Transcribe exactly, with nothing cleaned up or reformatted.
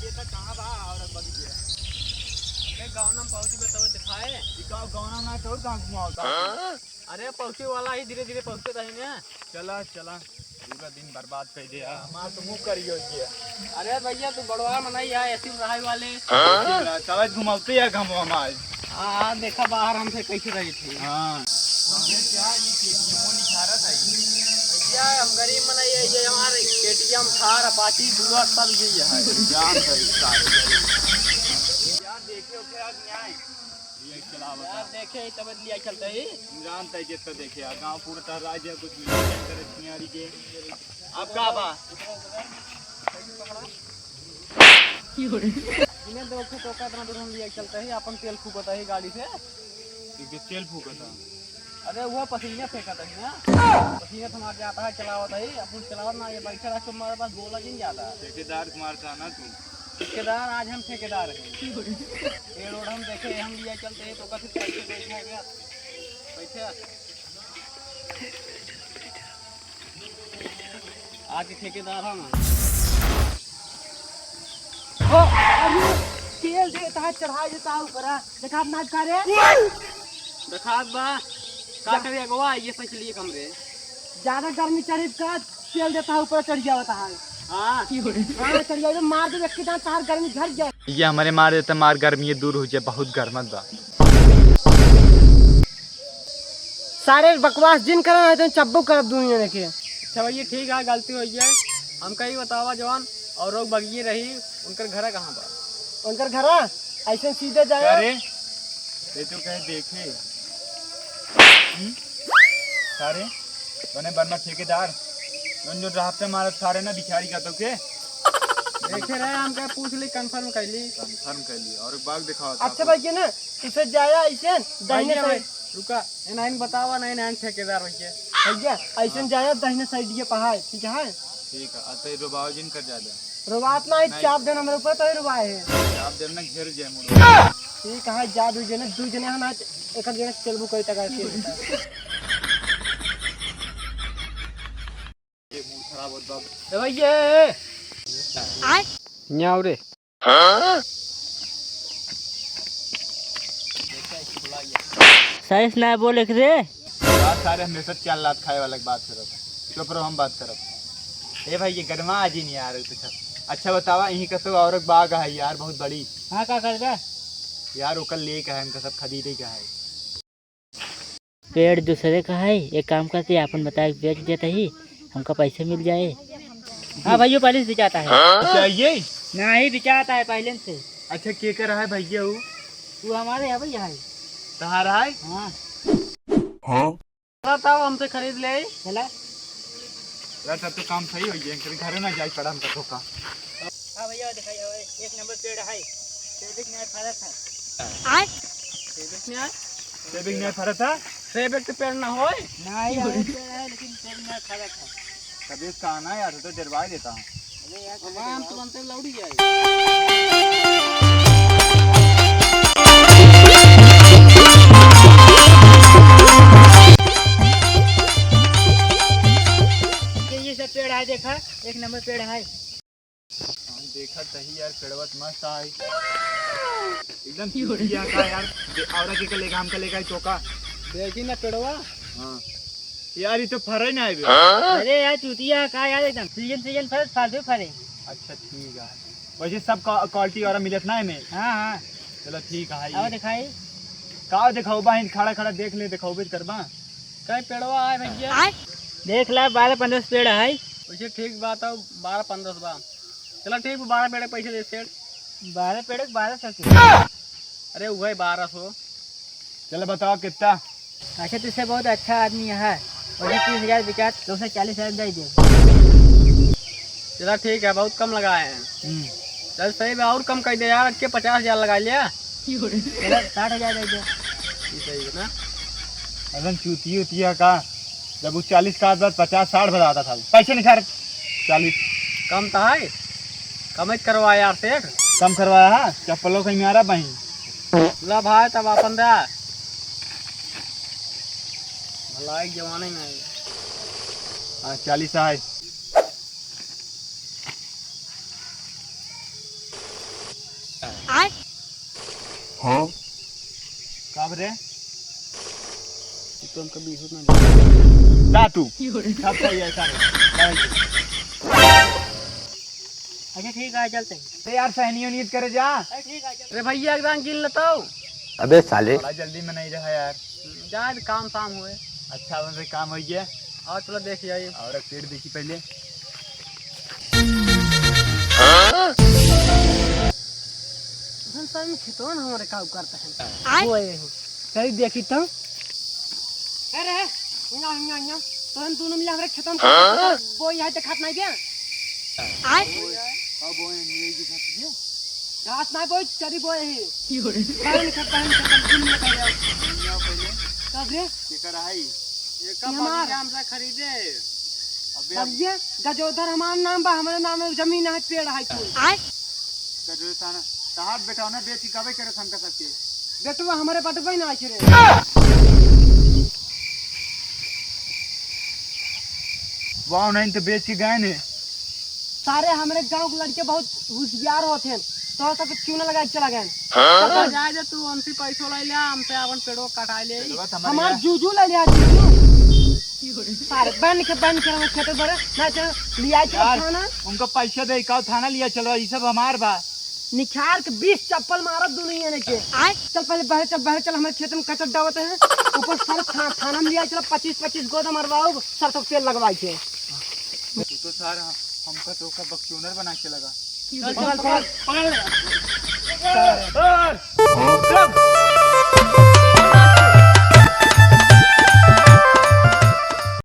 ये तो कहाँ बा औरंग बगीचे? अरे गाँव में पहुँची बा तब दिखाए। ई का गाँव में ना तो कहाँ घुमावता? अरे पहुँचे वाला ही, धीरे धीरे पहुँचे रही ने। चला चला, पूरा दिन बर्बाद कर दिया। हमार तो मुँह करियो ये। अरे भैया तू बड़वा मनई है, ऐसी रहाई वाले। चला घुमावते यार गाँव में आज। हाँ, देखा बाहर हमसे कैसे रही थी। हाँ। अरे क्या ये के टी एम निखारत है? भैया हम गरीब मनई है, ये हमारे K T M, Thar, Apache, bullet सब यही है। जान है सारे। यार देखे हो क्या न्याय? ये चलावत यार है। देखे ही तब लिया चलते ही। जानता है जितना देखे यार, गाँव पूरा तहराज है, कुछ मिल करे छिनारी के। अब का बा? इन्हें दो ठो टोका इतना दूर हम लिया चलते ही, अपन तेल फूकता ही गाड़ी से। ठीक है, तेल फूकता। अरे वो पसीना फेंकता ही ना, पसीना थमा के आता है, चलावता ही, अपन चलावत ना, ये बैठे रह के हमारे पास बोला जिन जाता है। ठेकेदार मारता ना तू। ठेकेदार, आज हम ठेकेदार हैं। ये रोड हम देखे, हम लिया चलते हैं, तो कथी पैसे बैठा गया, बैठे। आज के ठेकेदार हम हैं। ओ, अरे, तेल देता है, चढ़ा देता है ऊपर, देखा अपना का रे? देखा बा, का करे अगवा, ये सोच लिए कमरे। ज्यादा गर्मी चढ़ी का तेल देता है, ऊपर चढ़ जावता है। हाँ। हाँ, चढ़ जावे, मार दे, एक के दांत तार गर्मी झड़ जाए। ये हमारे मार देता, मार गर्मी ये दूर हो जाए, बहुत गर्मत बा। सारे बकवास जिन करन है, तो चब्बो करब दुनिया ने के। अच्छा भैया, ठीक है, गलती हो गया। हमका ही बतावा जवान, और लोग बगिए रही, उनकर घरा कहाँ बा? उनकर घरा ऐसे सीधे जाए। अरे, ये तो कहे देखे। हम्म? सारे, बने बनना ठेकेदार। जोन जोन रहते मारत सारे ना भिखारी का तो के। देखे रहे, हम क्या पूछ ली, confirm कर ली। Confirm कर ली। और एक बाग दिखाओ अच्छा आपको। भैया ना, तुसे जाया ऐसे दाहिने भैया, side। रुका, ए नाइन बतावा, नाइन, नाइन ठेकेदार भैया। भैया, ऐसे हाँ। जाया दाहिने side ये पहाड़, ठीक है? ठीक है, अतः रोबाओ जिन कर जाले। रोबात ना, नहीं। चाप देना मेरे ऊपर तो ही रोबाए है। चाप देना घेर जाए मुड़। ठीक है, जा दू जने, दू जने हम आज एक जने चलबू कोई तक आके। ये मूड खराब होत बा। ए भैया, ए, ए। आय। न्याव रे। साइस ना बोले रे। बात सारे हमेशा चाल लात खाए वाला की बात करत है। चुप रहो, हम बात करब। ए भाई, ये गरमा आज ही नहीं आ रहे कुछ। अच्छा बतावा, यहीं का तो और एक बाग है यार, बहुत बड़ी। हाँ, का करबे? यार, ओकर ले का है, इनका सब खरीदे का है। पेड़ दूसरे का है, एक काम करते, आपन बताए बेच देते ही, हमका पैसे मिल जाए। हाँ भाइयों, पहले से बिचाता है। चाहिए? नहीं, बिचाता है पहले से। अच्छा, के कर है भैया वो? वो हमारे है भैया है। तहार है? हाँ। हाँ? चला तब हमसे खरीद ले। चला। यार, तब तो काम सही हो गया, फिर घरे ना जाए पड़ा हमका धोखा। हाँ भैया, दिखाइए भाई, एक नंबर पेड़ है। सेबिक नहीं फरत है। आय? सेबिक नहीं है? सेबिक नहीं फरत है? सेबिक तो पेड़ ना होए। नहीं, और पेड़ है, लेकिन सेबिक नहीं फरत है। तब एक कहा ना यार, तो डरवा देता हूँ। अरे यार, हम तुरंत लौड़ी जाए। ये, ये सब पेड़ है, देखा, एक नंबर पेड़ है। हम देखत तही यार, पेड़वा त मस्त आई। एकदम चुतिया का यार, दे-, औरा के लेगा, हमका लेगा ही चौका। देखी ना पेड़वा। हाँ। यार, ये तो फरे ना आवे। अरे यार, चुतिया का यार, एकदम सीजन, सीजन फरे, फालतू फरे। अच्छा, ठीक है। वैसे सब का-, quality वाला मिलत ना है में? हाँ, हाँ। चलो, ठीक है, अब ये। दिखाई। का दिखाओ बहिन, खड़ा, खड़ा देख ले, दिखाओ भी करबा। कई पेड़वा है भैया? आय। देख ला, बारह पन्द्रह पेड़ है। वैसे ठीक बात है, बारह पन्द्रह बा। चला ठीक, बारह पेड़ के पैसे दे सेठ। बारह पेड़ के बारह सौ के। अरे वही बारह सौ। चला बताओ कितना? अच्छा, तुझसे बहुत अच्छा आदमी है, वही तीस हजार बिचार, दो सौ चालीस हजार दे दे। चला ठीक है, बहुत कम लगाए हैं। हम्म। चल सही बा, और कम कर दे यार, अटके पचास हजार लगा लिया। चला साठ हजार दे दे। ये सही है ना? अरे चूतिया उतिया का, जब वो चालीस का बाद पचास साठ बताता था, पैसे नहीं खा रहे। चालीस। कम तो है, कम ही करवा यार सेठ। कम करवाया है, चप्पलों कहीं मारा बहिन। ला भाई, तब अपन दा। भलाई के जमाने में है। हाँ, चालीस है। हाँ? कब रे? तू तो हमका बीस ना दे। जा तू। सब सही है, सारे। अच्छा, ठीक है, चलते हैं। अरे यार, सहनी उनीत करे जा। अरे ठीक है, चलते हैं। अरे भैया, एक दान गिन लेता हूँ। अबे साले। बड़ा जल्दी में नहीं रहा यार। जा, काम शाम हुए। अच्छा, उनसे काम हो गया। और चलो देख आइए। और एक पेड़ देखी पहले। हम सर में खेतवा ना हमारे काम करता है। आय? वो आए हो। कहीं देखी तो। अरे, हियाँ, हियाँ, हियाँ। तो हम दोनों मिले हमारे खेतवा में हाँ? वो यहाँ देखात नहीं क्या? आय? अब वो ये जो घास ये? घास ना बोई, चरी बोए ही। यो रे। बाहर निकल, बाहर निकल, बाहर निकल, बाहर निकल। कब रे? केकर आई? ये का ये हमार। बढ़िया हमसे खरीदे। अबे अब अब ये गजोधर हमार नाम बा, हमरे नाम में जमीन है, पेड़ है कुल। आय? गजोधर थाना, तहार बेटा ना बेची कबे करे हमका सबके। बेटवा हमरे बटबे ना आइछ रे। वाह, नहीं तो बेच के गए ने। सारे हमरे गांव के लड़के बहुत होशियार होत हैं, तो सब चूना लगा के चला गए। हाँ? तो जा, जा, तू हमसे पैसो ले ले, हमसे अपन पेड़वा कटा ले। पेड़वा तो हमार हमारे जूजू ले लिया, जूजू। सारे बन के, बन के हम खेते भरे, ना चल लिया चल यार, थाना। उनका पैसा दे, का थाना लिया चलो, ये सब हमार बा। निखार के बीस चप्पल मारत दुनिया ने के। आय? चल पहले बहरे चल, बहरे चल, हमारे खेत में कचर डावत है। ऊपर सर था, थाना में लिया चल, पच्चीस पच्चीस गोदा मरवाओ, सरसों के तेल लगवाई के। तू तो सार हम, हमका तो का बकचोदर बना के लगा। चल, चल, पकड़, पकड़।